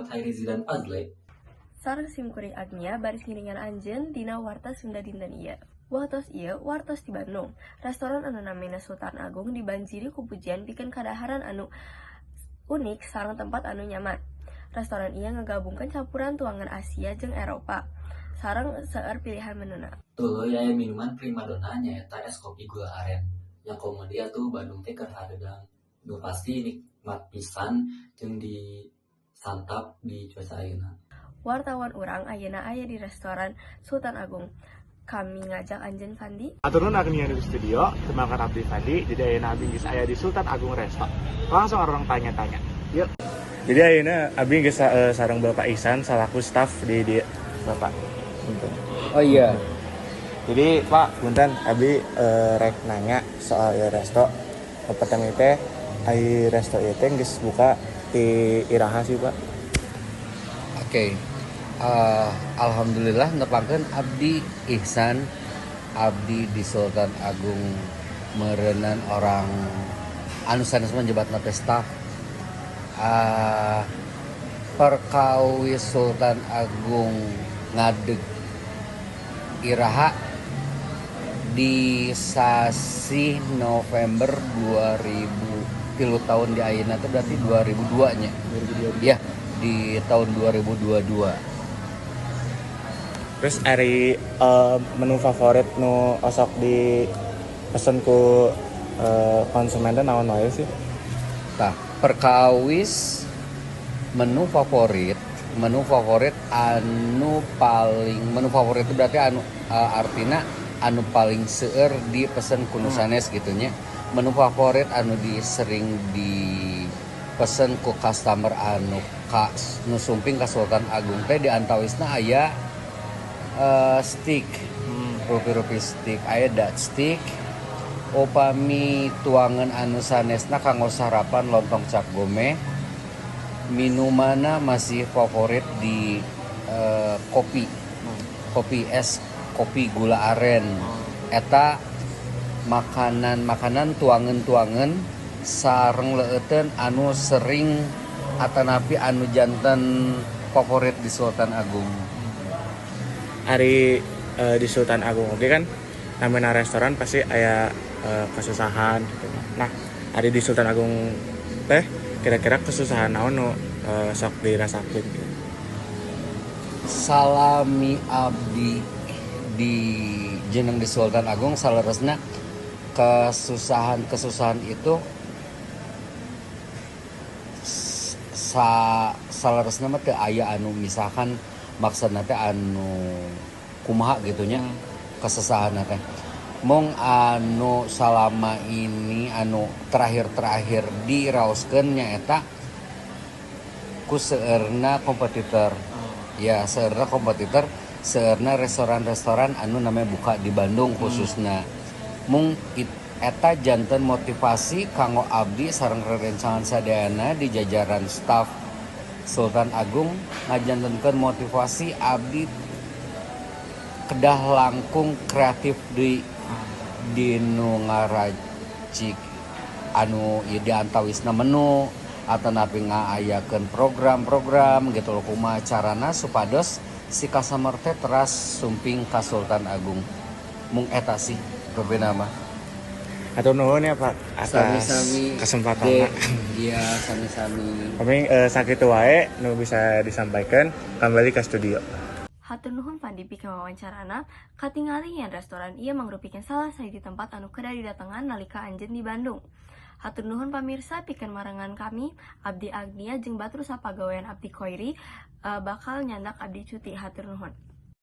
Muhammad Hairi Zidan Fazle. Sareng simkuring Agnia baris ngiringan anjeun dina Warta Sunda dinten ieu. Waktos ieu wartos di Bandung. Restoran anu namina Sultan Agung dibanjiri ku pujian pikeun kadaharan anu unik sareng tempat anu nyaman. Restoran ieu ngagabungkeun campuran tuangan Asia jeung Eropa sareng seueur pilihan menuna. Tuluy aya minuman primadona, nyaeta es kopi gula aren. Yang komo dia tuh Bandung teh keur hareudang. Nu pasti nikmat pisan jeung disantap di cuaca ayeuna. Wartawan urang ayeuna aya di restoran Sultan Agung. Kami ngajak anjeun, Fandi. Hatur nuhun, Agnia, di studio, tepangkeun abdi Fandi. Jadi ayeuna abdi geus aya di Sultan Agung Resto. Langsung urang tanya-tanya. Yuk. Jadi ayeuna abdi geus sareng Bapak Ihsan salaku staff di Bapak. Punten. Oh iya. Jadi Pak, punten, abdi rek nanya soal ieu resto. Pertama teh, ai resto ieu teh geus buka di iraha sih, Pak? Oke. Alhamdulillah, nepangkeun abdi Ihsan, abdi di Sultan Agung meureunan orang anu sanes menjabat teh staff. Perkawis Sultan Agung ngadeg iraha di sasih November 2000 3 tahun di ayeuna teh berarti 2002 nya. 2022. Ya, di tahun 2022. Terus ari menu favorit nu osok di pesen ku konsumen teh naon wae sih? Tah, perkawis menu favorit anu paling, menu favorit itu berarti anu artina anu paling seueur dipesen ku nu sanes gitu nya. Menu favorit anu di sering dipesen ku customer anu ka nu sumping ka Sultan Agung teh di antawisna aya steak, rupi-rupi steak, aya Dutch steak. Upami tuangan anu sanesna kanggo sarapan, lontong cap gome. Minumanna masih favorit di kopi, kopi es kopi gula aren. Eta makanan-makanan tuangan-tuangan sareng leueteun anu sering atanapi anu janten favorit di Sultan Agung. Ari di Sultan Agung oke kan namanya restoran pasti aya kesusahan gitu. Nah, ari di Sultan Agung teh kira-kira kesusahan naon nu sok dirasakeun gitu? Salami abdi di jeneng di Sultan Agung, saleresna kesusahan-kesusahan itu saleresna mah teu aya anu misalkan maksudna teh anu kumaha gitu nya kesusahan teh. Mung anu salama ini anu terakhir-terakhir diraoskeun nyaeta ku seueurna kompetitor ya, seueurna kompetitor, seueurna restoran-restoran anu namanya buka di Bandung khususnya. Mung eta janten motivasi kanggo abdi sareng rerencangan sadayana di jajaran staf Sultan Agung, ngajantenkeun motivasi abdi kedah langkung kreatif di nu ngaracik anu ieu di antawisna menu atanapi ngaayakeun program-program gitu loh, kumaha carana supados si customer teh teras sumping ka Sultan Agung. Mung eta sih rupina mah. Hatur nuhun ya, Pak, atas Sami-sami. Kesempatanna. Iya, sami-sami. Kami sakitu wae nu bisa disampaikan, kembali ke studio. Hatur nuhun, Fandi, pikeun wawancarana. Katingali yen restoran ieu mangrupikeun salah sahiji tempat anu kedah didatangan nalika anjeun di Bandung. Hatur nuhun, pamirsa, pikeun marengan kami. Abdi Agnia jeung batur sapagawean abdi Koiri bakal nyandak abdi cuti. Hatur nuhun.